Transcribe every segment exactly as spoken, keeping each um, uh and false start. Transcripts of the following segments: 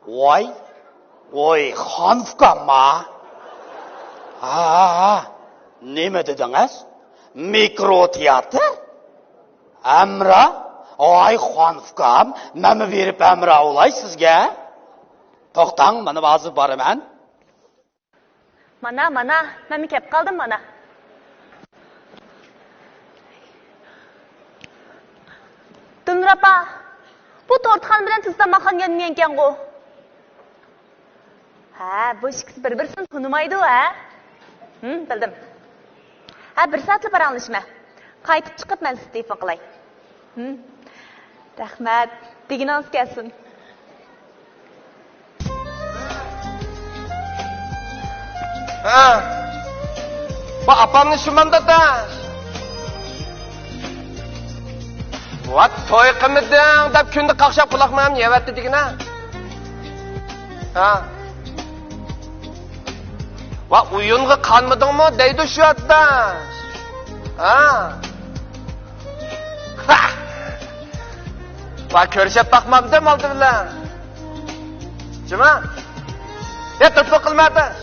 ۋاي، ۋاي، خان ئۇكام ما؟ ھا، ھا، ھا. نېمە دېدىڭىز؟ مىكرو تىياتىر؟ ھەمراھ؟ ۋاي، خان ئۇكام، مەنمۇ بېرىپ ھەمراھ بولاي سىزگە. توختاڭ، مانا ھازىر بارىمەن. مانا، مانا، مەنمۇ كەپ قالدىم مانا. دىلنۇر ئاپا، بۇ تورتخانا بىلەن تۈز تاماقخانا يانمىيەنكەنغۇ؟ ھە، بۇ ئىككىسى بىر-بىرسىنى تونۇمايدۇ، ھە؟ ھىم، بىلدىم. ھە، بىر سائەتلا پاراڭلىشىمەن. قايتىپ چىقىپ مەن سىزگە تېلېفون قىلاي. ھىم. رەھمەت. دېگىنىڭىز كەلسۇن. ھە. بۇ ئاپامنى شۇماندا داش. ۋات توي قىلمىدىڭ دەپ كۈندە قاقشاپ قۇلاقمۇ يەۋەتتى دېگىنە. ھە. ۋا ئويۇنغا قانمىدىڭمۇ دەيدۇ شۇ ئاتداش. ھە. ۋا كۆرۈشۈپ باقمامدىم ئالدى بىلەن. جۇما. يا تېلېفون قىلما ئاتداش.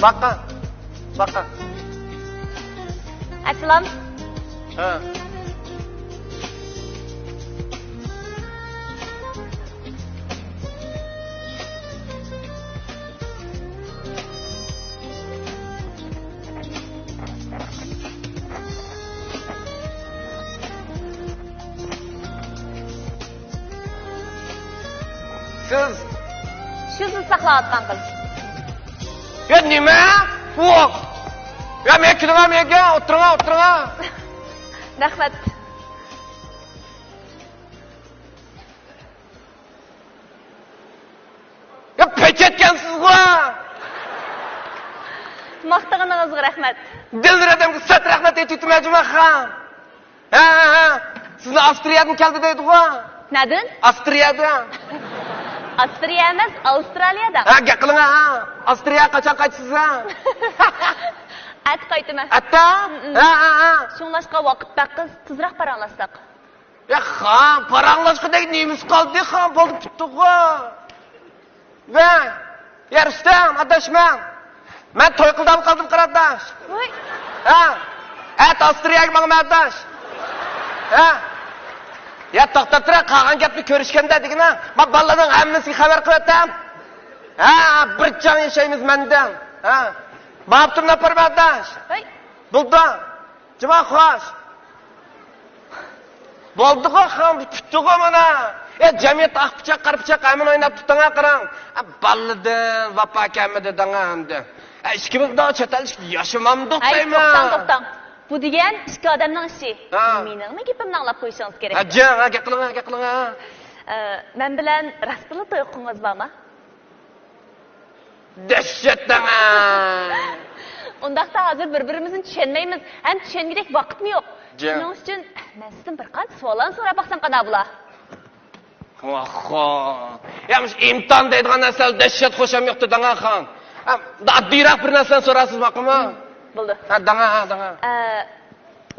باققا. باققا. ئەسسالام. ھە. سىز؟ شۇ سىز ساقلاۋاتقان قىز. يا نېمە؟ ئۇ. يا مەن كېلىڭە، مەن كېلىڭە، ئولتۇرۇڭا، ئولتۇرۇڭا. رەھمەت. يا پەچەتكەنسىزغۇ! ماختىغىنىڭىزغا رەھمەت. دىلبىر ئادەمگە سەت رەھمەت ئېيتىۋېتىمەن جۇما خان. ھە، ھە، ھە. سىزنى ئاسترىيەدىن كەلدى دەيدىغۇ. نەدىن؟ ئاسترىيەدىن. ئاسترىيە ئەمەس، ئاۋسترالىيەدىن. ھە، گەپ قىلىڭ ھە. ئاسترىيەگە قاچان قايتىسىز ھە؟ ئەتە قايتىمەن. ئەتە؟ ھە، ھە، ھە. شۇڭلاشقا ۋاقىت بەك قىس، تېزراق پاراڭلاشساق. يا خان، پاراڭلاشقۇدەك نېمىسى قالدى خان، بولدى پۈتتىغۇ. ۋە، يا رۇستەم، ئاداش مەن. مەن توي قىلدام قالدىم قارا ئاداش. ۋاي. ھە؟ ئەتە ئاسترىيەگە ماڭىمەن ئاداش. ھە؟ يا توختاپ تۇرە، قالغان گەپنى كۆرۈشكەندە دېگىنە. ما بالىلارنىڭ ھەممىسىگە خەۋەر قىلىۋەتتىم. ھە، بىر جان ياشايمىز مەندىن. ھە؟ ماپتۇرنى ئاپارما ئاداش. ۋاي. بولدى. جۇما خوش. بولدىغۇ خان، پۈتتىغۇ مانا. ئە، جەمئىيەتتە ئاق پىچاق، قارا پىچاق ھەممىنى ئويناپ تۇتۇڭا قاراڭ. ئە، بالىدىن ۋاپا كەلمىدى دەڭە ئەمدى. ئە، ئىككىمىز دا چەت ئەلدە ياشىمامدۇق ھەي، دەيمەن. توختاڭ، توختاڭ. بۇ دېگەن ئىككى ئادەمنىڭ ئىشى. ھە. مېنىڭمۇ گېپىمنى ئاڭلاپ قويۇشىڭىز كېرەك. ھە، جىڭ، ھە، گەپ قىلىڭ، ھە، گەپ قىلىڭ، ھە. ئە، مەن بىلەن راستتىنلا توي قىلغۇڭىز بارمۇ؟ دەھشەت دەڭە! ئۇنداقتا ھازىر بىر-بىرىمىزنى چۈشەنمەيمىز، ھەم چۈشەنگۈدەك ۋاقىتمۇ يوق. جىڭ. شۇنىڭ ئۈچۈن مەن سىزدىن بىر قانچە سوئاللارنى سوراپ باقسام قانداق بولا؟ ۋاخخو. يا مۇشۇ ئىمتىھان دەيدىغان نەرسىلەر دەھشەت خوشام يوقتۇ دەڭە خان. ھە، ئاددىيراق بىر نەرسىلەرنى سورارسىز ماقۇلمۇ؟ بولدى. ھە، دەڭە، ھە، دەڭە. ئە،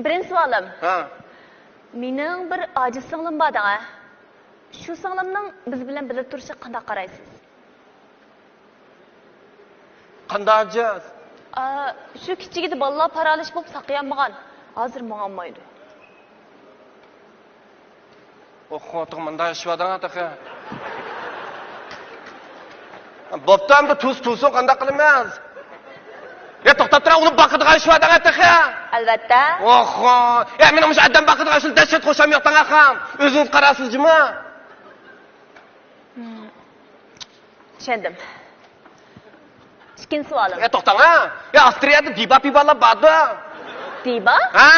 بىرىنچى سوئالىم. ھە. مېنىڭ بىر ئاجىز سىڭلىم بار دەڭە. شۇ سىڭلىمنىڭ بىز بىلەن بىللە تۇرۇشىغا قانداق قارايسىز؟ قانداق ئاجىز؟ ئا، شۇ كىچىكىدە بالىلار پارالىچ بولۇپ ساقىيالمىغان. ھازىر ماڭالمايدۇ. ئوخ، خوتۇن مۇنداق ئىش بار دەڭە تېخى. بوپتۇ، ئەمدى تۇز تۇزسۇن، قانداق قىلىمىز؟ يا توختاپ تۇرە، ئۇنى باقىدىغان ئىش بار دەڭە تېخى. ئەلۋەتتە. ئوخو. يا مېنىڭ مۇشۇ ئادەم باقىدىغان ئىشىم دەھشەت خوشام يوق دەڭە خان. ئۆزىڭىز قارارسىز جۇمۇ. ھىم. چۈشەندىم. ئىككىنچى سوئالىم. يا توختاڭ ھە. يا ئاسترىيەدە دىبا پىبالار باردۇ. دىبا؟ ھە.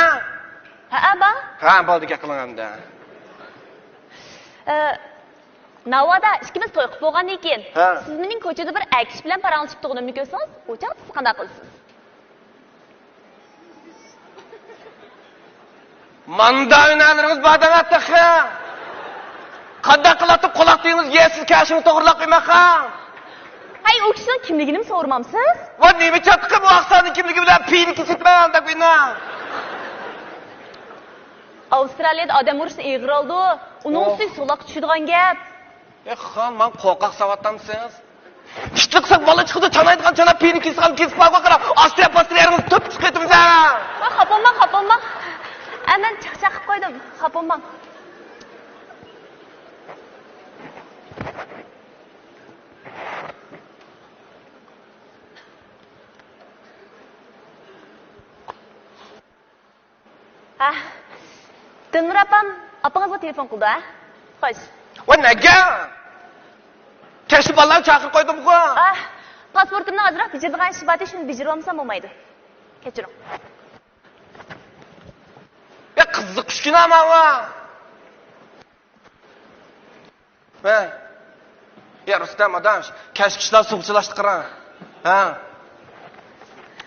ھەئە، بار. ھە، بولدى، گەپ قىلىڭ ئەمدى. ئە، ناۋادا ئىككىمىز توي قىلىپ بولغاندىن كېيىن، ھە، سىز مېنىڭ كوچىدا بىر ئەر كىشى بىلەن پاراڭلىشىپ تۇرغىنىمنى كۆرسىڭىز، ئۇ چاغدا سىز قانداق قىلىسىز؟ ماندا ھۈنەرلىرىڭىز بار دەڭە تېخى. قانداق قىلاتتىڭ قۇلاق دېگىڭىز يەسىز كەشىڭىز توغرىلاپ قويماققا. ھەي، ئۇ كىشىنىڭ كىملىكىنىمۇ سورىمامسىز؟ ۋە نېمە چاتىقى بۇ ئاقساننىڭ كىملىكى بىلەن پېيىنى كېسىپمەن دەپ ئوينا. ئاۋسترالىيەدە ئادەم ئۇرۇشنى ئېغىر ئالىدۇ. ئۇنىڭ ئۇستىغا سولاققا چۈشىدىغان گەپ. ئەي خان، ماڭا قورقاق ساۋاتامسىز؟ ئىتلىقساق بالا چىقىدۇ، چانايدىغان چانا، پېيىنى كېسىدىغان كېسىپ بارغۇ قارا، ئاستىرا پاستىرا يېرىڭىزنى تۆپ چىقىۋېتىمىز ھە! ۋاي، خاپا بولماڭ، خاپا بولماڭ. ئە، مەن چاقچاق قىلىپ قويدۇم، خاپا بولماڭ. ھە، دىلنۇر ئاپام ئاپىڭىزغا تېلېفون قىلىدۇ، ھە؟ خوش. ۋە نەگە؟ كەچتە بالىلارنى چاقىرىپ قويدۇمغۇ. ئاھ، پاسپورتۇمنىڭ ئازراق بېجىرىدىغان ئىشى بار، شۇنى بېجىرىۋالمىسام بولمايدۇ. كەچۈرۈڭ. يا قىزىق ئۈسكۈنە ماۋۇ. ھە. يا رۇستەم ئاداش، كەچكىچىلا سۇغا چىلاشتى قارا. ھە.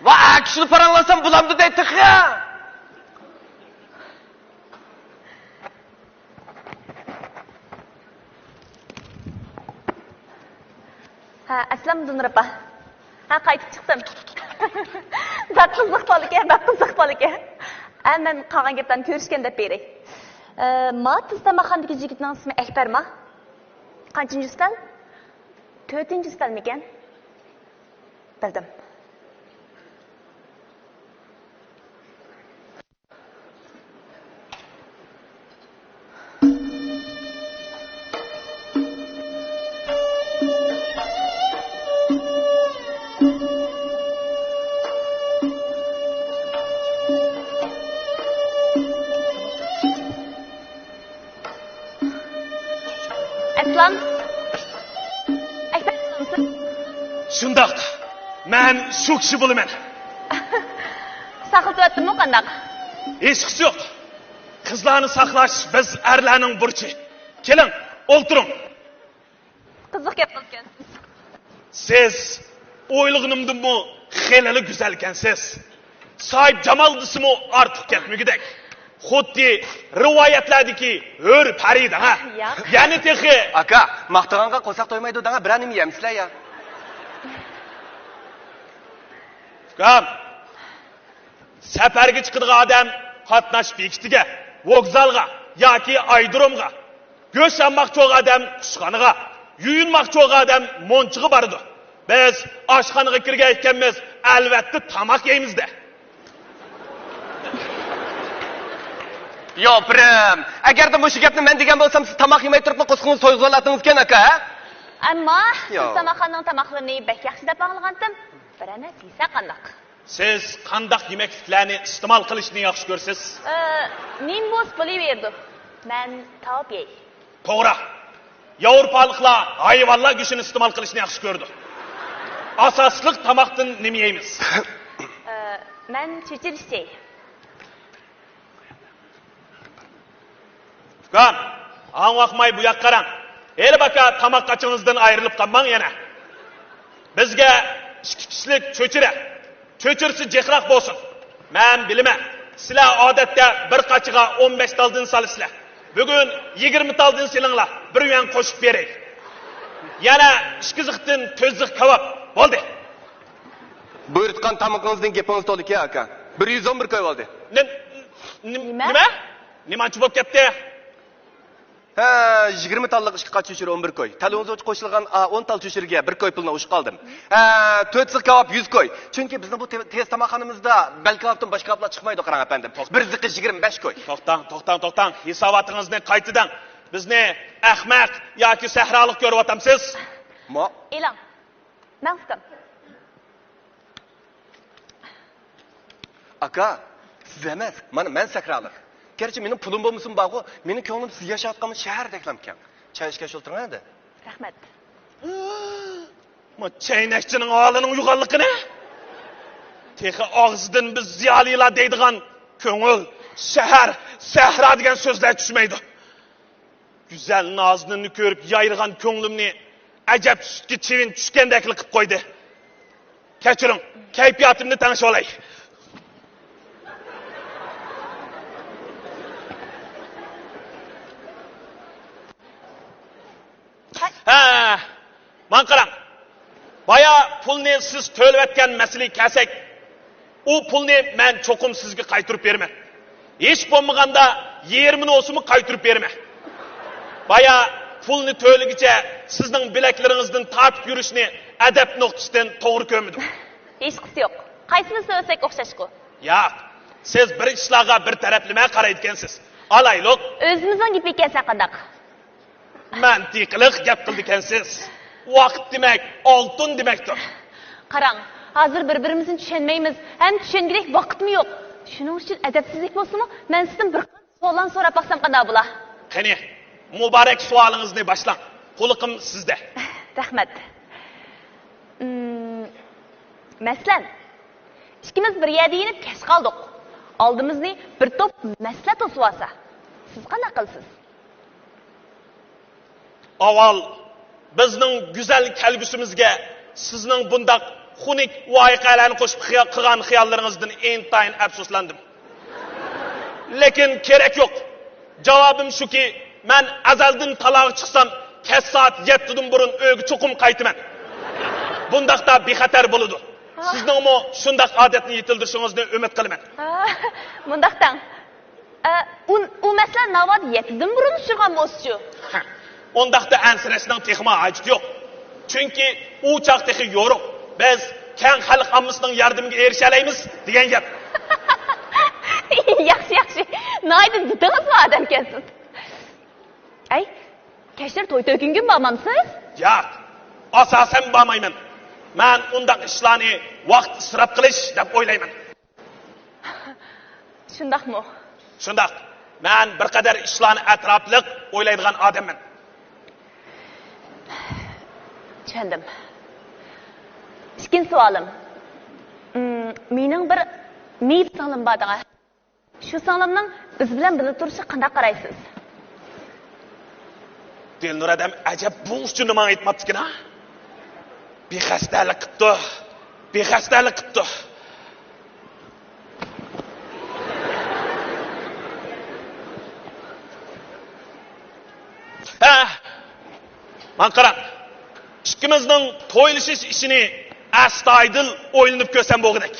ۋا ئەكىشىنى پاراڭلاسام بولامدۇ دەي تېخى. ھە، ئەسلەم دىلنۇر ئاپا. ھە، قايتىپ چىقتىم. بەك قىزىق بالىكەن، بەك قىزىق بالىكەن. ھە، مەن قالغان گەپلەرنى كۆرۈشكەن دەپ بېرەي. ئە، ما تېز تاماقخانىدىكى يىگىتنىڭ ئىسمى ئەكبەرما؟ قانچىنچى ئۈستەل؟ تۆتىنچى ئۈستەلمىكەن؟ بىلدىم. ئەسلان. ئەكبەر، سىز؟ شۇنداق. مەن شۇ كىشى بولىمەن. ساقلىتىۋەتتىممۇ قانداق؟ ھېچقىسى يوق. قىزلارنى ساقلاش بىز ئەرلەرنىڭ بۇرچى. كېلىڭ، ئولتۇرۇڭ. قىزىق گەپ قىلىدىكەنسىز. سىز ئويلىغىنىمدىنمۇ خېلىلا گۈزەلكەنسىز. ساھىبجامال دېسىمۇ ئارتۇق كەتمىگۈدەك. خۇددى رىۋايەتلەردىكى ھۆر پەرى دەڭە. ياق. يەنە تېخى. ئاكا، ماختىغانغا قورساق تويمايدۇ دەڭە، بىرەر نېمە يەمسىلە يا. ئۇكام، سەپەرگە چىقىدىغان ئادەم قاتناش بېكىتىگە، ۋوگزالغا ياكى ئايرودرومغا، گۆش ئالماقچى بولغان ئادەم ئۇستىخانىغا، يۇيۇنماقچى بولغان ئادەم مونچىغا بارىدۇ. بىز ئاشخانىغا كىرگەن ئىكەنمىز، ئەلۋەتتە تاماق يەيمىز-دە. ياپرەم، ئەگەردە مۇشۇ گەپنى مەن دېگەن بولسام، سىز تاماق يېمەي تۇرۇپلا قورسىقىڭىزنى تويغۇزۇۋالاتتىڭىزكەن، ئاكا، ھە؟ ئەمما ياق. سىز تاماقخانىنىڭ تاماقلىرىنى بەك ياخشى دەپ ئاڭلىغانتىم. بىرەر نەرسە يېسە قانداق؟ سىز قانداق يېمەكلىكلەرنى ئىستېمال قىلىشنى ياخشى كۆرىسىز؟ ئى، نېمە بولسا بولۇۋېرىدۇ. مەن تاۋۇپ يەي. توغرا. ياۋروپالىقلار ھايۋانلار گۆشىنى ئىستېمال قىلىشنى ياخشى كۆرىدۇ. ئاساسلىق تاماقتىن نېمە يەيمىز؟ ئى، مەن چۆچۈرە ئىچەي. ئۇكام، ئاڭ ۋاقماي بۇ ياققا قاراڭ. ھېلى باكا تاماق قاچىڭىزدىن ئايرىلىپ قالماڭ يەنە. بىزگە ئىككى كىشىلىك چۆچۈرە. چۆچۈرىسى جىقراق بولسۇن. مەن بىلىمەن، سىلەر ئادەتتە بىر قاچىغا ئون بەش تالدىن سالىسىلەر. بۈگۈن يىگىرمە تالدىن سېلىڭلار، بىر يۈەن قوشۇپ بېرەي. يەنە ئىككى زىختىن تۆت زىخ كاۋاپ. بولدى. بۇيرۇتقان تامىقىڭىزدىن گېپىڭىز تولىكەن، ئاكا. بىر يۈز ئون بىر كوي بولدى. نېم-، نېم-، نېمە؟ نېمە؟ نېمانچە بولۇپ كەتتى؟ ھە، يىگىرمە تاللىق ئىككى قاچا چۆچۈرە ئون بىر كوي. تەلىۋىزورغا قوشۇلغان، ئا، ئون تال چۆچۈرىگە بىر كوي پۇلنى ئۇشۇپ قالدىم. ھە، تۆت زىخ كاۋاپ يۈز كوي. چۈنكى بىزنىڭ بۇ تې-، تېز تاماقخانىمىزدا بەل كاۋاپتىن باشقا كاۋاپلار چىقمايدۇ، قاراڭ ئەپەندىم. بىر زىخى يىگىرمە بەش كوي. توختاڭ، توختاڭ، توختاڭ. ھېساباتىڭىزنى قايتا دەڭ. بىزنى ئەخمەق ياكى سەھرالىق كۆرۈۋاتامسىز؟ ما؟ ئېلىڭ. مەڭ ئۇكام. ئاكا، سىز ئەمەس، مانا مەن سەھرالىق. گەرچە مېنىڭ پۇلۇم بولمىسىمۇ بارغۇ، مېنىڭ كۆڭلۈم سىز ياشاۋاتقان شەھەردەكلا ئىكەن. چاي ئىچكەچ ئولتۇرۇڭ ئەمدى. رەھمەت. ما چەينەكچىنىڭ ھالىنىڭ يوغانلىقىنى. تېخى ئاغزىدىن بىز زىيالىيلار دەيدىغان كۆڭۈل، شەھەر، سەھرا دېگەن سۆزلەر چۈشمەيدۇ. گۈزەل نازىنىننى كۆرۈپ يايرىغان كۆڭلۈمنى ئەجەب سۈتكە چىۋىن چۈشكەندەكلا قىلىپ قويدى. كەچۈرۈڭ، كەيپىياتىمنى تەڭشىۋالاي. ھە، ماڭا قاراڭ. بايا پۇلنى سىز تۆلىۋەتكەن مەسىلىگە كەلسەك، ئۇ پۇلنى مەن چوقۇم سىزگە قايتۇرۇپ بېرىمەن. ھېچ بولمىغاندا يېرىمىنى بولسىمۇ قايتۇرۇپ بېرىمەن. بايا پۇلنى تۆلىگۈچە سىزنىڭ بىلەكلىرىڭىزدىن تارتىپ يۈرۈشنى ئەدەپ نۇقتىسىدىن توغرا كۆرمىدىم. ھېچقىسى يوق. قايسىنى سۆزلىسەك ئوخشاشقۇ؟ ياق، سىز بىر ئىشلارغا بىر تەرەپلىمە قارايدىكەنسىز. ئالايلۇق. ئۆزىمىزنىڭ گېپى ئىكەنسەن قانداق؟ مەنتىقلىق گەپ قىلىدىكەنسىز. ۋاقىت دېمەك، ئالتۇن دېمەكتۇر. قاراڭ، ھازىر بىر-بىرىمىزنى چۈشەنمەيمىز ھەم چۈشەنگۈدەك ۋاقىتمۇ يوق. شۇنىڭ ئۈچۈن ئەدەپسىزلىك بولسىمۇ، مەن سىزدىن بىر قانچە سوئاللارنى سوراپ باقسام قانداق بولا؟ قېنى، مۇبارەك سوئالىڭىزنى باشلاڭ. قۇلىقىم سىزدە. رەھمەت. ئىم، مەسىلەن، ئىككىمىز بىر يەردە يېنىپ كەچ قالدۇق. ئالدىمىزنى بىر توپ مەسىلە توسۇۋالسا، سىز قانداق قىلىسىز؟ ئاۋۋال بىزنىڭ گۈزەل كەلگۈسىمىزگە سىزنىڭ بۇنداق خۇنۈك ۋەقەلەرنى قوشۇپ خىيا-، قىلغان خىياللىرىڭىزدىن ئىنتايىن ئەپسۇسلاندىم. لېكىن كېرەك يوق. جاۋابىم شۇكى، مەن ئەزەلدىن تالاغا چىقسام، كەچ سائەت يەتتىدىن بۇرۇن ئۆيگە چوقۇم قايتىمەن. بۇنداقتا بىخەتەر بولىدۇ. سىزنىڭمۇ شۇنداق ئادەتنى يېتىلدۈرۈشىڭىزنى ئۈمىد قىلىمەن. مۇنداق دەڭ. ئە، ئۇ، ئۇ مەسىلە ناۋادا يەتتىدىن بۇرۇن ئۇچرىغان بولسىچۇ؟ ئۇنداقتا ئەنسىرەشنىڭ تېخىمۇ ھاجىتى يوق. چۈنكى ئۇ چاغ تېخى يورۇق. بىز كەڭ خەلق ئاممىسىنىڭ ياردىمىگە ئېرىشەلەيمىز دېگەن گەپ. ياخشى، ياخشى. ناھايىتى دىتىڭىز بار ئادەمكەنسىز. ئەي، كەچلىرى توي تۆكۈنگىمۇ بارمامسىز؟ ياق، ئاساسەن بارمايمەن. مەن ئۇنداق ئىشلارنى ۋاقىت ئىسراپ قىلىش دەپ ئويلايمەن. شۇنداقمۇ؟ شۇنداق. مەن بىر قەدەر ئىشلارنى ئەتراپلىق ئويلايدىغان ئادەممەن. چۈشەندىم. ئىككىنچى سوئالىم. مم، مېنىڭ بىر مېيىپ سىڭلىم بار دەڭە. شۇ سىڭلىمنىڭ بىز بىلەن بىللە تۇرۇشىغا قانداق قارايسىز؟ دىلنۇر ئادەم ئەجەب بۇ ئۇچۇرنى ماڭا ئېيتماپتىكىن ھە؟ بىخەستەلىك قىپتۇ. بىخەستەلىك قىپتۇ. ھە، ماڭا قاراڭ. ئىككىمىزنىڭ تويلىشىش ئىشىنى ئەستايىدىل ئويلىنىپ كۆرسەم بولغۇدەك.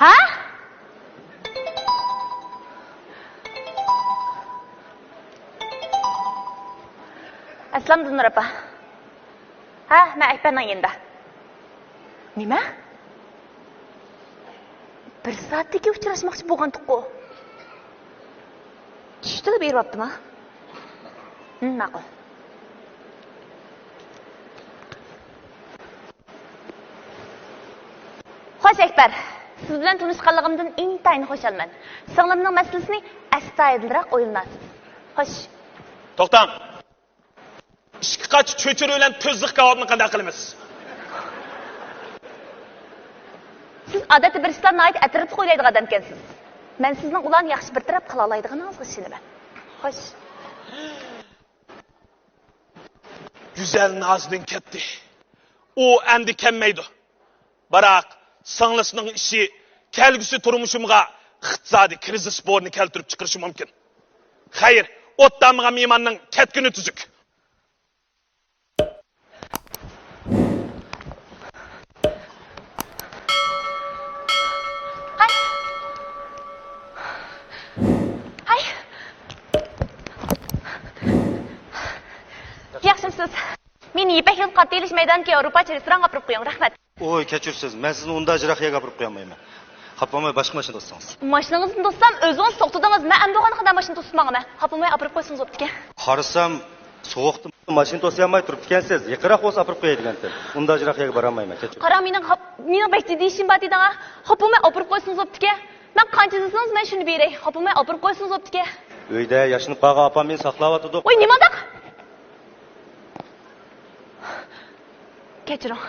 ھە؟ ئەسسالام، دىلنۇر ئاپا. ھە، مەن ئەكبەرنىڭ يېنىدا. نېمە؟ بىر سائەتتىن كېيىن ئۇچراشماقچى بولغانتۇققۇ. چۈشتىلا بېرىۋاپتىما؟ ھىم، ماقۇل. خوش، ئەكبەر. سىز بىلەن تونۇشقانلىقىمدىن ئىنتايىن خۇشالمەن. سىڭلىمنىڭ مەسىلىسىنى ئەستايىدىلراق ئويلىنارسىز. خوش. توختاڭ. ئىككى قاچا چۆچۈرە بىلەن تۈزلۈك كاۋاپنى قانداق قىلىمىز؟ سىز ئادەتتە بىر ئىشلارنى ناھايىتى ئەتراپلىق ئويلايدىغان ئادەمكەنسىز. مەن سىزنىڭ ئۇلارنى ياخشى بىر تەرەپ قىلالايدىغىنىڭىزغا ئىشىنىمەن. خوش. گۈزەل نازىدىن كەتتى. ئۇ ئەمدى كەلمەيدۇ. بىراق، سىڭلىسىنىڭ ئىشى كەلگۈسى تۇرمۇشۇمغا ئىقتىسادىي كىرىزىس بورىنى كەلتۈرۈپ چىقىرىشى مۇمكىن. خەير، ئوت تامىغان مېھماننىڭ كەتكىنى تۈزۈك. ھاي. ھاي. ياخشىمسىز؟ مېنى يىپەك يولى قاتنىشىش مەيدانىدىكى ياۋروپاچە رېستورانغا ئاپىرىپ قويۇڭ. رەھمەت. ئوي، كەچۈرسىز، مەن سىزنى ئۇنداق يىراق يەرگە ئاپىرىپ قويالمايمەن. خاپا بولماي باشقا ماشىنا توسسىڭىز. ماشىنىڭىزنى توسسام، ئۆزىڭىز توختىتىڭىز، مەن ئەمدى ئوغاندا قانداق ماشىنا توسۇپ ماڭىمەن؟ خاپا بولماي ئاپىرىپ قويسىڭىز بوپتىكەن. قارىسام، سوغۇقتا ماشىنا توسۇيالماي تۇرۇپتىكەنسىز. يېقىنراق بولسا ئاپىرىپ قوياي دېگەنتىم. ئۇنداق يىراق يەرگە بارالمايمەن، كەچۈرۈڭ. قاراڭ، مېنىڭ خاپ-، مېنىڭ بەك جىددىي ئىشىم بار دېدىڭ ھە. خاپا بولماي ئاپىرىپ قويسىڭىز بوپتىكەن. مەن قانچە دېسىڭىز، مەن شۇنى بېرەي. خاپا بولماي ئاپىرىپ قويسىڭىز بوپتىكەن. ئۆيدە ياشىنىپ قالغان ئاپام مېنى ساقلاۋاتىدۇ. ۋاي، نېمانداق؟ كەچۈرۈڭ.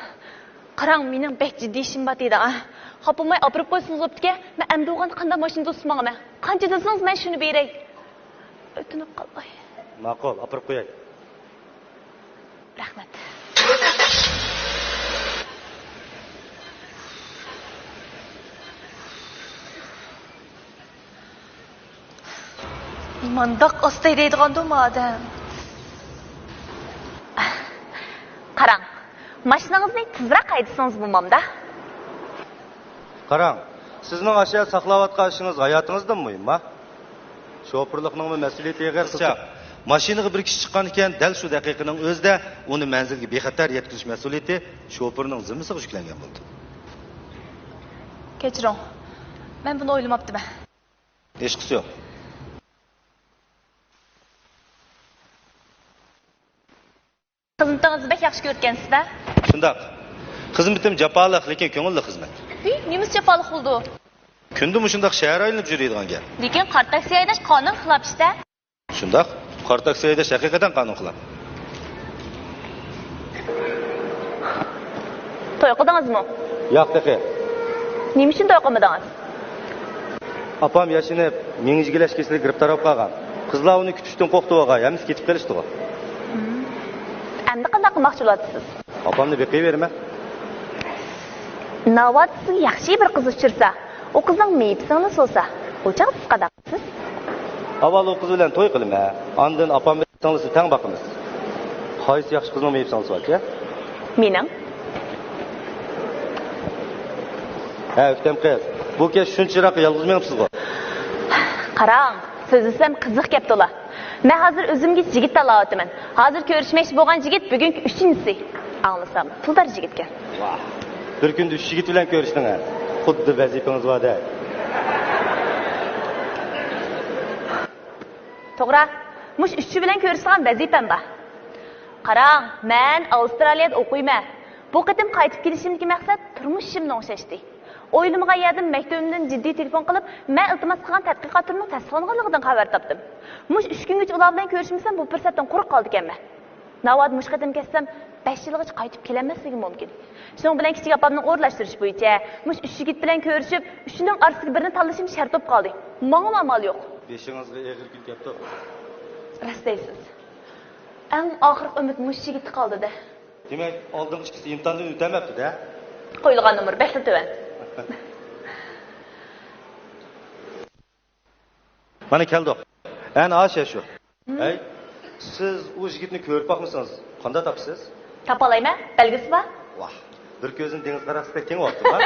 قاراڭ، مېنىڭ بەك جىددىي ئىشىم بار دېدىڭ ھە. خاپا بولماي ئاپىرىپ قويسىڭىز بوپتىكەن. مەن ئەمدى ئوغاندا قانداق ماشىنا توسۇپ ماڭىمەن؟ قانچە دېسىڭىز، مەن شۇنى بېرەي. ئۆتۈنۈپ قالماي. ماقۇل، ئاپىرىپ قوياي. رەھمەت. نېمانداق ئاستا ھەيدەيدىغاندۇ بۇ ئادەم؟ قاراڭ، ماشىنىڭىزنى تېزرەك ھەيدىسىڭىز بولمامدا؟ قاراڭ، سىزنىڭ ئاشۇ يەردە ساقلاۋاتقان ئىشىڭىز ھاياتىڭىزدىنمۇ مۇھىم، ھە؟ شوپۇرلۇقنىڭمۇ مەسئۇلىيىتى ئېغىر. قىزچاق، ماشىنىغا بىر كىشى چىققان ئىكەن، دەل شۇ دەقىقىنىڭ ئۆزىدە ئۇنى مەنزىلگە بىخەتەر يەتكۈزۈش مەسئۇلىيىتى شوپۇرنىڭ زىممىسىغا يۈكلەنگەن بولىدۇ. كەچۈرۈڭ، مەن بۇنى ئويلىماپتىمەن. ھېچقىسى يوق. خىزمىتىڭىزنى بەك ياخشى كۆرۈپكەنسىز-دە؟ شۇنداق. خىزمىتىم جاپالىق، لېكىن كۆڭۈللۈك خىزمەت. ھى، نېمىسى جاپالىق بولىدۇ؟ كۈندە مۇشۇنداق شەھەر ئايلىنىپ يۈرىدىغان گەپ. لېكىن قارا تاكسى ھەيدەش قانۇنغا خىلاپ ئىش-دە. شۇنداق. قارا تاكسى ھەيدەش ھەقىقەتەن قانۇن خىلاپ. توي قىلدىڭىزمۇ؟ ياق، تېخى. نېمە ئۈچۈن توي قىلمىدىڭىز؟ ئاپام ياشىنىپ، مېڭە يېگىلەش كېسىلىگە گىرىپتار بولۇپ قالغان. قىزلار ئۇنى كۈتۈشتىن قورقۇپ بولغان، ھەممىسى كېتىپ قېلىشتىغۇ. ھىم. ئەمدى قانداق قىلماقچى بولۇۋاتىسىز؟ ئاپامنى بېقىۋېرىمەن. ناۋادا سىزگە ياخشى بىر قىز ئۇچرىسا، ئۇ قىزنىڭ مېيىپ سىڭلىسى بولسا، ئۇ چاغدا سىز قانداق قىلىسىز؟ ئاۋۋال ئۇ قىز بىلەن توي قىلىمەن، ئاندىن ئاپام بىلەن سىڭلىسىنى تەڭ باقىمىز. قايسى ياخشى قىزنىڭ مېيىپ سىڭلىسى باركەن؟ مېنىڭ. ھە، ئۆكتەم قىز، بۇ كەچ شۇنچە يىراققا يالغۇز مېڭىپسىزغۇ؟ قاراڭ، سۆزلىسەم قىزىق گەپ تولا. مەن ھازىر ئۆزۈمگە يىگىت تاللاۋاتىمەن. ھازىر كۆرۈشمەكچى بولغان يىگىت بۈگۈنكى ئۈچىنچىسى. ئاڭلىسام پۇلدار يىگىتكەن. ۋاھ، بىر كۈندە ئۈچ يىگىت بىلەن كۆرۈشتۈڭ ھە؟ خۇددى ۋەزىپىڭىز باردەك. توغرا، مۇشۇ ئۈچى بىلەن كۆرۈشىدىغان ۋەزىپەم بار. قاراڭ، مەن ئاۋسترالىيەدە ئوقۇيمەن. بۇ قېتىم قايتىپ كېلىشىمدىكى مەقسەت تۇرمۇش ئىشىمنى ئوڭشاشتى. ئويلىمىغان يەردىن مەكتىۋىمدىن جىددىي تېلېفون قىلىپ، مەن ئىلتىماس قىلغان تەتقىقات تۈرىنىڭ تەستىقلانغانلىقىدىن خەۋەر تاپتىم. مۇشۇ ئۈچ كۈنگىچە ئۇلار بىلەن كۆرۈشمىسەم، بۇ پۇرسەتتىن قۇرۇق قالىدىكەنمەن. ناۋادا مۇشۇ قېتىم كەتسەم، بەش يىلغىچە قايتىپ كېلەلمەسلىكىم مۇمكىن. شۇنىڭ بىلەن كىچىك ئاپامنىڭ ئورۇنلاشتۇرۇشى بويىچە مۇشۇ ئۈچ يىگىت بىلەن كۆرۈشۈپ، ئۈچىنىڭ ئارىسىدىكى بىرىنى تاللىشىم شەرت بولۇپ قالدى. ماڭىمۇ ئامال يوق. بېشىڭىزغا ئېغىر كۈن كەپتۇ. راست دەيسىز. ئەڭ ئاخىرقى ئۈمىد مۇشۇ يىگىتتە قالدى-دە. دېمەك، ئالدىنقى ئىككىسى ئىمتىھاندىن ئۆتەلمەپتۇ-دە؟ قويۇلغان نومۇر بەكلا تۆۋەن. مانا كەلدۇق. ئەنە ئاشە شۇ. ھەي، سىز ئۇ يىگىتنى كۆرۈپ باقمىسىڭىز، قانداق تاپىسىز؟ تاپالايمەن، بەلگىسى بار. ۋاھ، بىر كۆزىنى دېڭىز قاراقچىسىدەك تېڭىۋاپتۇ-ھە؟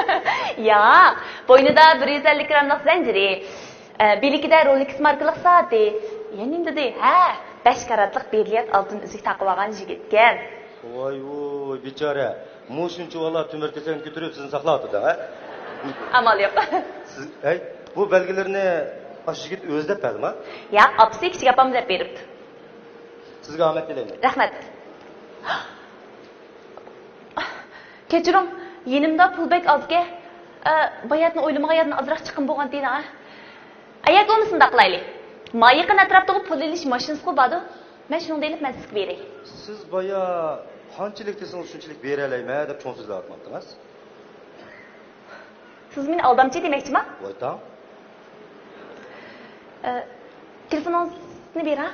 ياق، بوينىدا بىر يۈز ئەللىك گراملىق زەنجىرى، ئە، بىلىكىدە رولېكس ماركىلىق سائىتى. يەنە نېمە دېدى؟ ھە، بەش كاراتلىق بېرىليەت ئالتۇن ئۈزۈك تاقىۋالغان يىگىتكەن. ۋاي ۋۇي، بىچارە. مۇشۇنچە ۋالا تۆمۈر كېسەكنى كۆتۈرۈپ سىزنى ساقلاۋاتىدۇ، ھە؟ ئامال يوق. سىز، ھەي، بۇ بەلگىلىرىنى ئاشۇ يىگىت ئۆزى دەپ بەردىما؟ ياق، ئاپىسى كىچىك ئاپام دەپ بېرىپتۇ. سىزگە ئامەت تىلەيمەن. رەھمەت. كەچۈرۈڭ، يېنىمدا پۇل بەك ئازكەن. ئە، باياتىن ئويلىمىغان يەردىن ئازراق چىقىم بولغانتى، ھە؟ ئە، ياكى بولمىسا مۇنداق قىلايلى. ما يېقىن ئەتراپتىغۇ پۇل ئېلىش ماشىنىسىغۇ باردۇ. مەن شۇنىڭدا ئېلىپ مەن سىزگە بېرەي. سىز بايا قانچىلىك دېسىڭىز شۇنچىلىك بېرەلەيمەن دەپ چوڭ سۆزلەۋاتمامتىڭىز؟ سىز مېنى ئالدامچى دېمەكچىما؟ ۋايتاڭ. ئە، تېلېفونىڭىزنى بېرىڭ.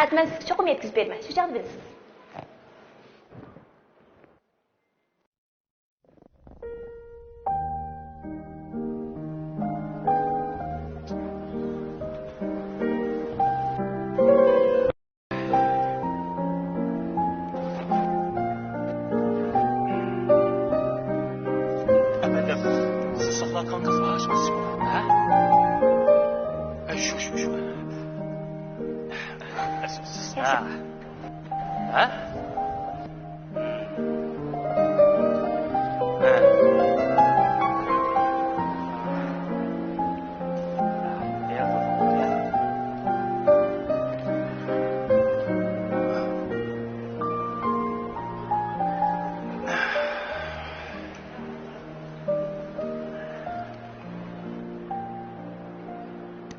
ئەتە مەن سىزگە چوقۇم يەتكۈزۈپ بېرىمەن، شۇ چاغدا بىلىسىز. ئەپەندىم، سىز ساقلاۋاتقان قىز ئاشۇ قىزچىمۇ؟ ھە؟ ئەي، شۇ، شۇ، شۇ. سىز، ھە؟ ھە؟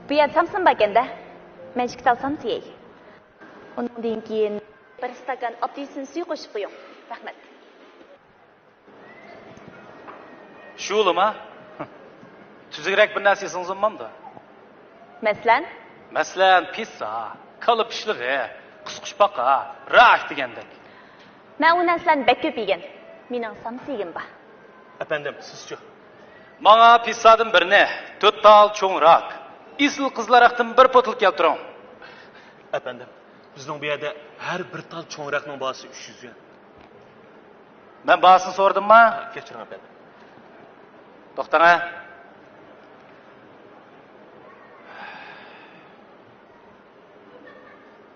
بۇ يەردە سامسىمۇ باركەن-دە. مەن ئىككى تال سامسا يەي. ئۇنىڭدىن كېيىن بىر ئىستاكان ئاپېلسىن سۈيى قوشۇپ قويۇڭ. رەھمەت. شۇلىما؟ تۈزۈكرەك بىر نەرسە يېسىڭىز بولمامدۇ؟ مەسىلەن؟ مەسىلەن، پىسسا، كالا پىشلىقى، قۇسقۇچپاقا، راك دېگەندەك. مەن ئۇ نەرسىلەرنى بەك كۆپ يېگەن. مېنىڭ سامسا يېگۈم بار. ئەپەندىم، سىزچۇ؟ ماڭا پىسسادىن بىرنى، تۆت تال چوڭ راك، ئېسىل قىزىل ھاراقتىن بىر پوتىلكا كەلتۈرۈڭ. ئەپەندىم، بىزنىڭ بۇ يەردە ھەر بىر تال چوڭ راكنىڭ باھاسى ئۈچ يۈز يۈەن. مەن باھاسىنى سورىدىمما؟ كەچۈرۈڭ، ئەپەندىم. توختاڭە.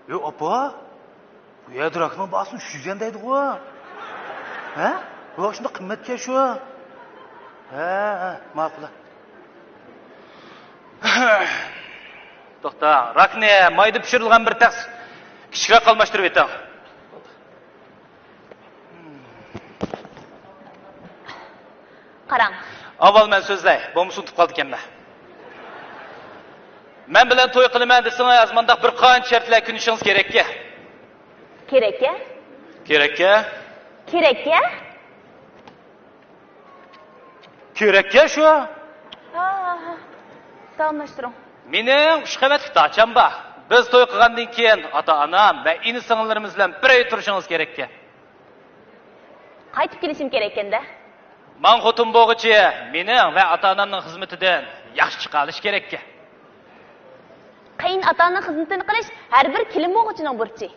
يو، ئاپا، بۇ يەردە راكنىڭ باھاسىنى ئۈچ يۈز يۈەن دەيدىغۇ. ھە؟ بۇ شۇنداق قىممەتكەن شۇ. ھە، ھە، ماقۇل. توختا، راكنى مايدا پىشۇرۇلغان بىر تەخسە كىچىكرەك قالماشتۇرۇپ ئېتىڭ. قاراڭ. ئاۋۋال مەن سۆزلەي، بولمىسا ئۇنتۇپ قالىدىكەنمەن. مەن بىلەن توي قىلىمەن دېسىڭىز، مانداق بىر قانچە شەرتلەر كۆنۈشىڭىز كېرەككەن. كېرەككەن؟ كېرەككەن؟ كېرەككەن؟ كېرەككەن شۇ. ھا، ھا، ھا. داۋاملاشتۇرۇڭ. مېنىڭ ئۈچ قەۋەتلىك داچام بار. بىز توي قىلغاندىن كېيىن ئاتا-ئانام ۋە ئىنى-سىڭىللىرىمىز بىلەن بىر ئۆيدە تۇرۇشىڭىز كېرەككەن. قايتىپ كېلىشىم كېرەككەندە؟ ماڭ خوتۇن بولغۇچى، مېنىڭ ۋە ئاتا-ئانامنىڭ خىزمىتىدىن ياخشى چىقالىش كېرەككەن. قېيىن ئاتا-ئانىنىڭ خىزمىتىنى قىلىش ھەر بىر كېلىن بولغۇچىنىڭ بۇرچى.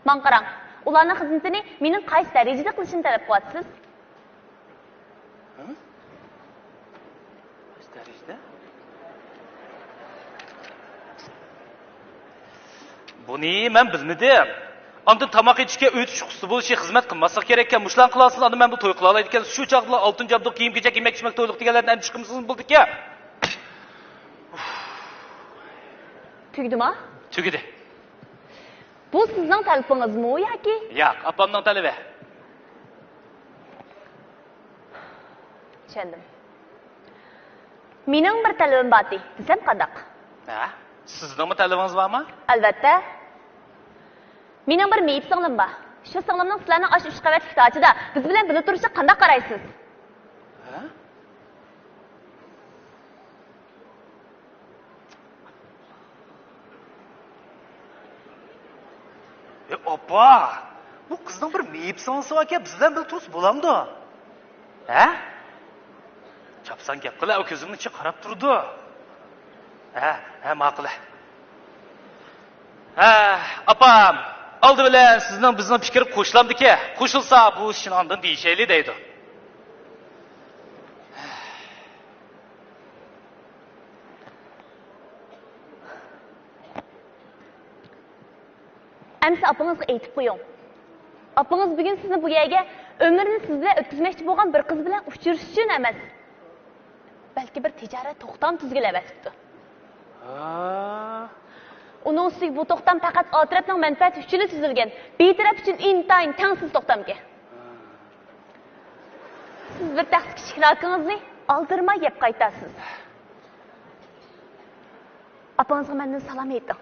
ماڭ قاراڭ، ئۇلارنىڭ خىزمىتىنى مېنىڭ قايسى دەرىجىدە قىلىشىمنى تەلەپ قىلىۋاتىسىز؟ ھە؟ قايسى دەرىجىدە؟ بۇنى مەن بىلمىدىم. ئاندىن تاماق ئېتىشكە ئۆي تۇتۇشقۇسى بولۇشى، خىزمەت قىلماسلىق كېرەككەن. مۇشۇلارنى قىلالىسىز، ئاندىن مەن بۇ توي قىلالايدىكەن. شۇ چاغدىلا ئالتۇن جابدۇق كىيىم-كېچەك، يېمەك-ئىچمەك، تويلۇق دېگەنلەردىن ئەندىشە قىلمىسىڭىز بولىدىكەن. تۈگىدىما؟ تۈگىدى. بۇ سىزنىڭ تەلىپىڭىزمۇ ياكى؟ ياق، ئاپامنىڭ تەلىپى. چۈشەندىم. مېنىڭ بىر تەلىپىم بارتى، دېسەم قانداق؟ ھە؟ سىزنىڭمۇ تەلىپىڭىز بارمۇ؟ ئەلۋەتتە. مېنىڭ بىر مېيىپ سىڭلىم بار. شۇ سىڭلىمنىڭ سىلەرنىڭ ئاشۇ ئۈچ قەۋەتلىك داچىدا بىز بىلەن بىللە تۇرۇشىغا قانداق قارايسىز؟ ھە؟ ئى، ئاپا، بۇ قىزنىڭ بىر مېيىپ سىڭلىسى باركەن، بىز بىلەن بىللە تۇرسا بولامدۇ؟ ھە؟ چاپسان گەپ قىلە، ئۇ كۆزۈمنىڭ ئىچىگە قاراپ تۇرىدۇ. ھە، ھە، ماقۇل. ھە، ئاپام، ئالدى بىلەن سىزنىڭ بىزنىڭ پىكىر قوشۇلامدىكى؟ قوشۇلسا، بۇ ئىشنى ئاندىن دېيىشەيلى دەيدۇ. ئەمسە ئاپىڭىزغا ئېيتىپ قويۇڭ. ئاپىڭىز بۈگۈن سىزنى بۇ يەرگە ئۆمرىنى سىز بىلەن ئۆتكۈزمەكچى بولغان بىر قىز بىلەن ئۇچرىشىش ئۈچۈن ئەمەس، بەلكى بىر تىجارەت توختام تۈزگىلى ئەۋەتىپتۇ. ھا. ئۇنىڭ ئۈستىگە بۇ توختام پەقەت ئا تەرەپنىڭ مەنپەئەتى ئۈچۈنلا تۈزۈلگەن، بى تەرەپ ئۈچۈن ئىنتايىن تەڭسىز توختامكەن. سىز بىر تەخسە كىچىك راكىڭىزنى ئالدىرىماي يەپ قايتارسىز. ئاپىڭىزغا مەندىن سالام ئېيتىڭ.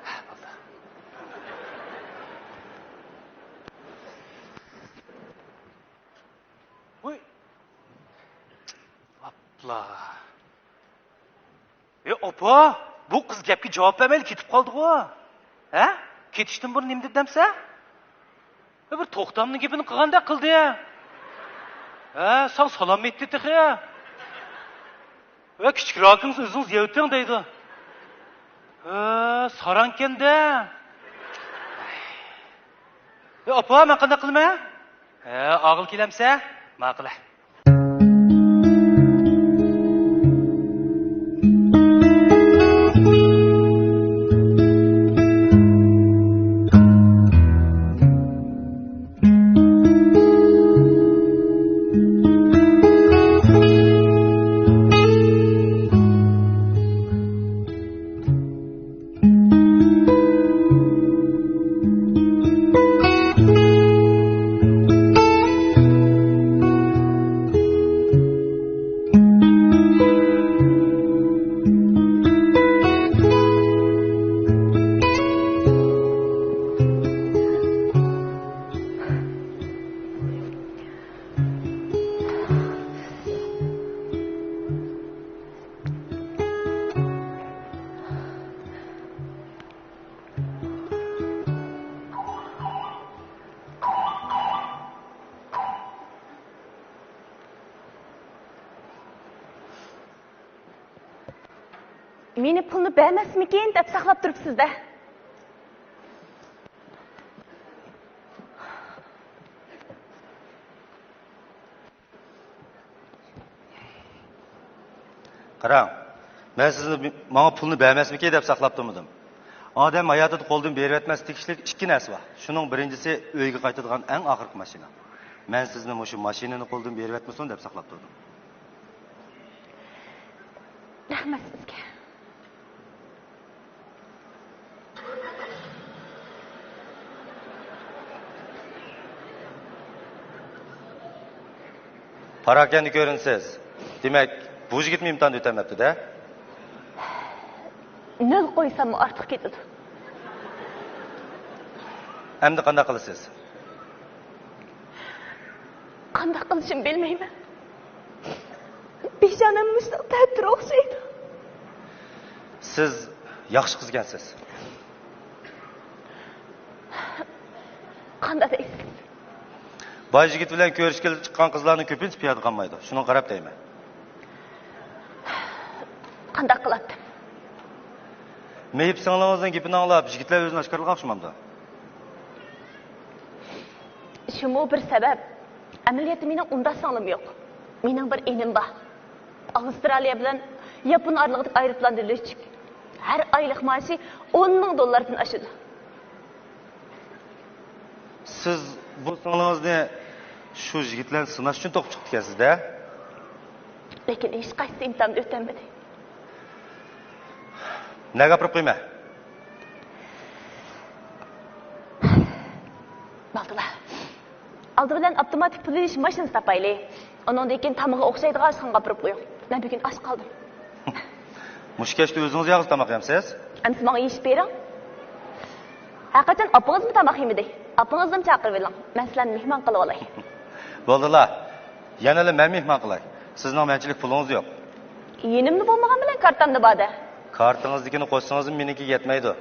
ۋۇي. ئاپلا. ئى، ئاپا، بۇ قىز گەپكە جاۋاب بەرمەيلا كېتىپ قالدىغۇ. ھە؟ كېتىشتىن بۇرۇن نېمە دېدى دەمسە؟ ئى، بىر توختامنىڭ گېپىنى قىلغاندەك قىلدى. ھە، ساڭا سالام ئېيتتى تېخى. ۋە كىچىك راكىڭىزنى ئۆزىڭىز يەۋېتىڭ دەيدۇ. ھە، ساراڭكەندە. ئى، ئاپا، مەن قانداق قىلىمەن؟ ھە، ئاغىل كېلەمسە؟ ماقۇل. مېنى پۇلنى بەرمەسمىكىن دەپ ساقلاپ تۇرۇپسىز-دە. قاراڭ، مەن سىزنى، ماڭا پۇلنى بەرمەسمىكىن دەپ ساقلاپ تۇرمىدىم. ئادەم ھاياتىدا قولدىن بېرىۋەتمەسلىك تېگىشلىك ئىككى نەرسە بار. شۇنىڭ بىرىنچىسى ئۆيگە قايتىدىغان ئەڭ ئاخىرقى ماشىنا. مەن سىزنى مۇشۇ ماشىنىنى قولدىن بېرىۋەتمىسۇن دەپ ساقلاپ تۇردۇم. رەھمەت سىزگە. پاراكەندە كۆرۈنىسىز. دېمەك، بۇ يىگىتمۇ ئىمتىھاندا ئۆتەلمەپتۇ-دە. نۆل قويساممۇ ئارتۇق كېتىدۇ. ئەمدى قانداق قىلىسىز؟ قانداق قىلىشىمنى بىلمەيمەن. پېشانەم مۇشۇنداق تەتۈر ئوخشايدۇ. سىز ياخشى قىزكەنسىز. قانداق دەيسىز؟ باي يىگىت بىلەن كۆرۈشكىلى چىققان قىزلارنىڭ كۆپىنچىسى پىيادە قالمايدۇ. شۇنىڭغا قاراپ دەيمەن. قانداق قىلاتتىم؟ مېيىپ سىڭلىڭىزنىڭ گېپىنى ئاڭلاپ، يىگىتلەر ئۆزىنى ئاشكارىلىغان ئوخشىمامدۇ؟ شۇمۇ بىر سەۋەب. ئەمەلىيەتتە مېنىڭ ئۇنداق سىڭلىم يوق. مېنىڭ بىر ئىنىم بار. ئاۋسترالىيە بىلەن ياپون ئارىلىقىدىكى ئايروپىلاندا لۆچۈك. ھەر ئايلىق مائاشى ئون مىڭ دوللاردىن ئاشىدۇ. سىز بۇ سىڭلىڭىزنى شۇ يىگىتلەرنى سىناش ئۈچۈن توقۇپ چىقىپتىكەنسىز-دە؟ لېكىن ھېچقايسىسى ئىمتىھاندىن ئۆتەلمىدى. نەگە ئاپىرىپ قويىمەن؟ بالدۇرلا. ئالدى بىلەن ئاپتوماتىك پۇل ئېلىش ماشىنىسى تاپايلى. ئۇنىڭدىن كېيىن تامىقىغا ئوخشايدىغان ئاشخانىغا ئاپىرىپ قويۇڭ. مەن بۈگۈن ئاچ قالدىم. مۇشۇ كەچتە ئۆزىڭىز ياغىسىز تاماق يەمسىز؟ ئەمسە ماڭا يېيىشىپ بېرىڭ. ھەرقاچان ئاپىڭىزمۇ تاماق يېمىدى. ئاپىڭىزنىمۇ چاقىرىۋېلىڭ. مەن سىلەرنى مېھمان قىلىۋالاي. بولدىلا. يەنىلا مەن مېھمان قىلاي. سىزنىڭ مەنچىلىك پۇلىڭىز يوق. يېنىمدا بولمىغان بىلەن كارتامدا بار-دە. كارتىڭىزدىكىنى قوشسىڭىزمۇ مېنىڭكىگە يەتمەيدۇ.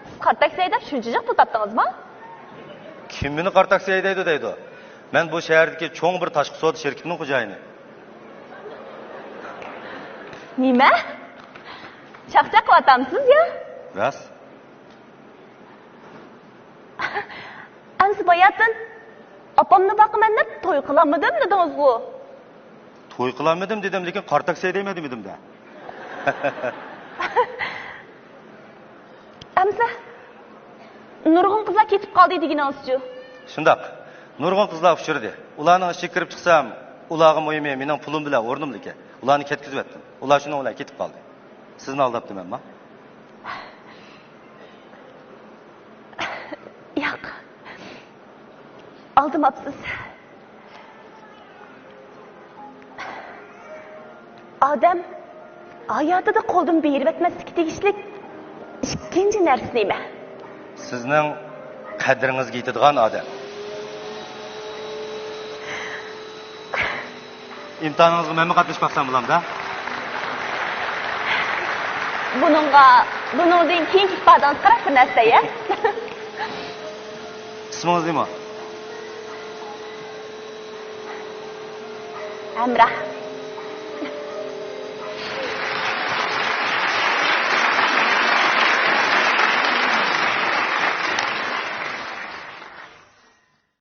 سىز قارا تاكسى ھەيدەپ شۇنچە جىق پۇل تاپتىڭىزمۇ؟ كىم مېنى قارا تاكسى ھەيدەيدۇ دەيدۇ؟ مەن بۇ شەھەردىكى چوڭ بىر تاشقى سودا شىركىتىنىڭ خوجايىنى. نېمە؟ چاقچاق قىلىۋاتامسىز يا؟ راست. ئەمسە باياتىن ئاپامنى باقىمەن دەپ توي قىلالمىدىم دېدىڭىزغۇ؟ توي قىلالمىدىم دېدىم، لېكىن قارا تاكسى ھەيدەيمەن دېمىدىم-دە. ئەمسە نۇرغۇن قىزلار كېتىپ قالدى دېگىنىڭىزچۇ؟ شۇنداق. نۇرغۇن قىزلار ئۇچرىدى. ئۇلارنىڭ ئىچىگە كىرىپ چىقسام، ئۇلارغا مۇھىمى مېنىڭ پۇلۇم بىلەن ئورنۇمدىكەن. ئۇلارنى كەتكۈزۈۋەتتىم. ئۇلار شۇنىڭ بىلەن كېتىپ قالدى. سىزنى ئالداپتىمەنما؟ ياق. ئالدىماپسىز. ئادەم ھاياتىدا قولدىن بېرىۋەتمەسلىكى تېگىشلىك ئىككىنچى نەرسە نېمە؟ سىزنىڭ قەدرىڭىزگە يېتىدىغان ئادەم. ئىمتىھانىڭىزغا مەنمۇ قاتنىشىپ باقسام بولامدا؟ بۇنىڭغا، بۇنىڭدىن كېيىنكى ئىپادىڭىز قاراپ بىر نەرسە يە. ئىسمىڭىز نېمە؟ ھەمراھ.